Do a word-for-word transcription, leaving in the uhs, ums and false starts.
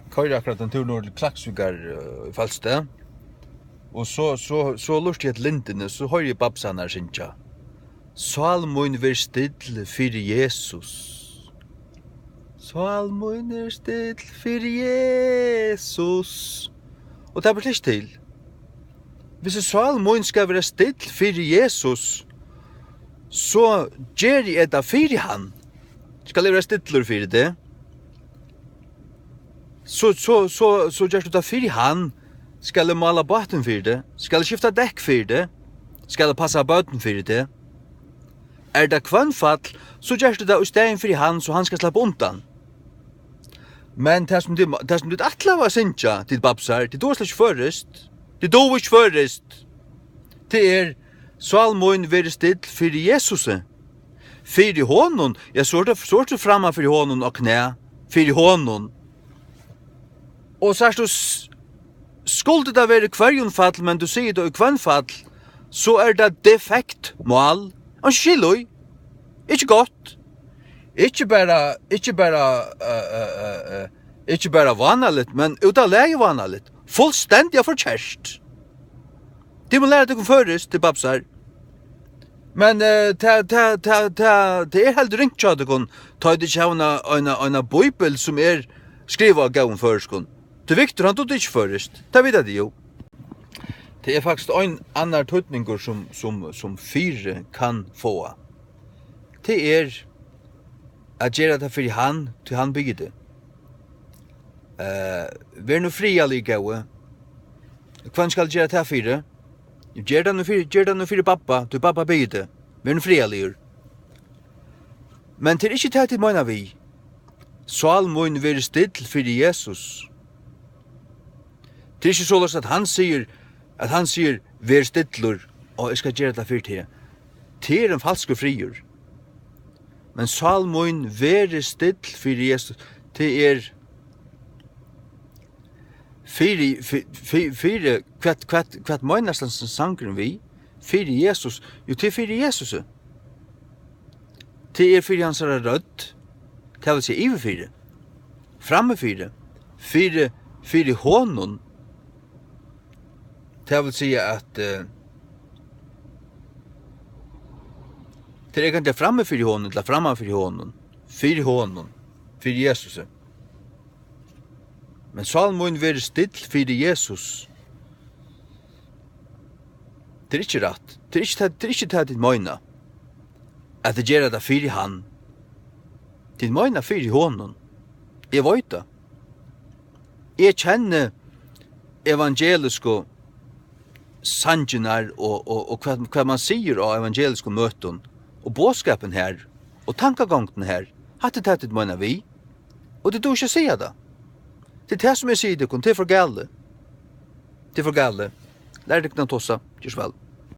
Koyri akkurát ein túr norður til Klaksvíkar, eh, í Falstað. Og so, so, so lurti eg til lindini, so hoyri eg Babs hanar syngja: "Sál mín, ver still fyri Jesus. Sál mín, er still fyri Jesus." Og tað ber slett ikki til. Hvis sál mín skal vera still fyri Jesus, so geri eg tað fyri hann. Skal eg vera stillur fyri teg? So, so, so, so gert tú tað fyri hann. Skal eg mála bátin fyri teg? Skal eg skifta dekk fyri teg? Skal eg passa børn fyri teg? Er tað hvønnfall, so gert tú tað í staðin fyri hann, so hann skal sleppa undan. Men tað sum tit, tað sum tit ætlaðu at syngja, tit babsar, tit duga slett ikki føroyskt. Tit duga ikki føroyskt. Tað er: "Sál mín, verið still fyri Jesusi." Fyri honum, ja, so er tað, so er tað framman fyri honum á knæ. Fyri honum. Og sært tú, s-, skuldi tað verið hvørjumfall, men tú sigur tað í hvønnfall, so er tað defekt mál. Hann skilur í. Ikki gott. Ikki bara, ikki bara, eh, eh, eh, eh, ikki bara vánaligt, men út av lagi vánaligt. Fullstendiga forkert. Tit mugu læra tykkum føroyskt, tit babsar. Men, eh, tað, tað, tað, tað, tað er heldur ringt hjá tykkum, tá tit ikki hava eina, eina, eina bíbel, sum er skrivað á góðum føroyskum. Tí Viktor, hann dugdi ikki føroyskt. Tað vita tit jú. Tað er faktiskt ein annar týdningur, sum, sum, sum fyri kann fáa. Tað er at gera tað fyri hann, tí hann biður teg. Eh, ver nú friðarlig, góði. Hvønn skal gera tað fyri? Ger tað nú fyri, ger tað nú fyri babba, tí babba biður teg. Ver nú friðarligur. Men tað er ikki tað, tit meina við: "Sál mín, verið still fyri Jesus." Tað er ikki soleiðis, at hann sigur, at hann sigur: "Ver stillur, og eg skal gera tað fyri teg." Tað er ein falskur friður. Men: "Sál mín, verið still fyri Jesus." Tað er fyri, fy-, fy-, fyri, hvat, hvat, hvat meinar sangurin við? Fyri Jesus. Jú, tað er fyri Jesusi. Tað er fyri hansara rødd. Tað vil siga yvirfyri. Framifyri. Fyri, fyri honum. Tað vil siga at, eh, tað er ikki frammi fyri honum, ella framman fyri honum. Fyri honum. Fyri Jesusi. Men: "Sál mín, verið still fyri Jesus." Tað er ikki rætt. Tað er ikki tað, tað er ikki tað, tit meina. At tit gera tað fyri hann. Tit meina fyri honum. Eg veit tað. Eg kenni evangelisku sangirnar og, og, og hvat, hvat man sigur á evangeliskum møtum, og boðskapin her, og tankagongdin her. Hatta er tað, tit meina við. Og tit duga ikki at siga tað. Tað er tað, sum eg sigi tykkum, tað er for galið. Tað er for galið. Lærið tykkum at tosa. Ger so væl.